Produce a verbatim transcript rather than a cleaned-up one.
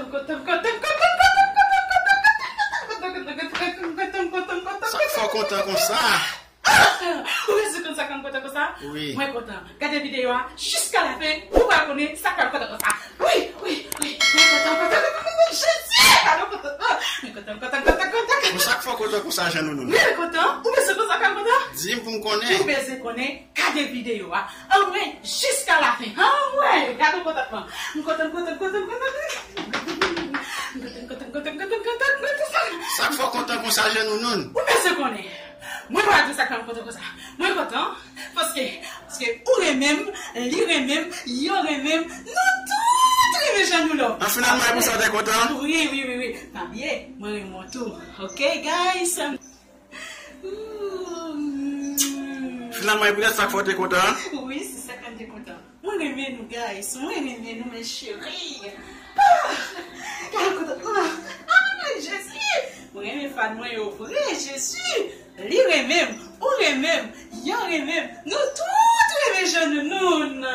Sa k fè w kontan konsa? Ou bezwen konn sa k fè m kontan konsa? Wi. Mwen kontan. Gade videyo a jiska lafen, ou pral konnen sa k fè m kontan konsa. Wi, wi, wi. Mwen kontan, kontan, kontan, kontan, Jezi! Pardon, kontan. Mwen kontan, kontan, kontan, kontan. Bon, sa k fè w kontan konsa, Jean Nounoun? Mwen kontan. Ou bezwen konn sa k fè m kontan? Di m pou m konnen. Ou bezwen konnen. Gade videyo a. Anmwen, jiska lafen. Anmwen, gade kontantman. M kontan, kontan, kontan, kontan. M kontan, kontan, kontan, kontan, kontan, kontan. Sa k fè w kontan konsa, Jean Nounoun? Ou bezwen konnen. Mwen pa di sa k fè m kontan konsa. Mwen kontan paske, paske ou renmen m, li renmen m, yo renmen m, nou tout renmen Jean Nounoun. An finalman, e pou sa w te kontan? Wi, wi, wi, wi. Pa bliye, mwen renmen w tou. Ok, guys? Finalman, e poutèt sa k fè w te kontan? Wi, se sa k fè m te kontan. Mwen renmen nou, guys. Mwen renmen nou, mes chéris. Ah! Gade kontantman. Ah, Jezi! Mwen renmen fan mwen yo vre, Jezi! Li renmen m, ou renmen m, yo renmen m. Nou tout renmen Jean Nounoun.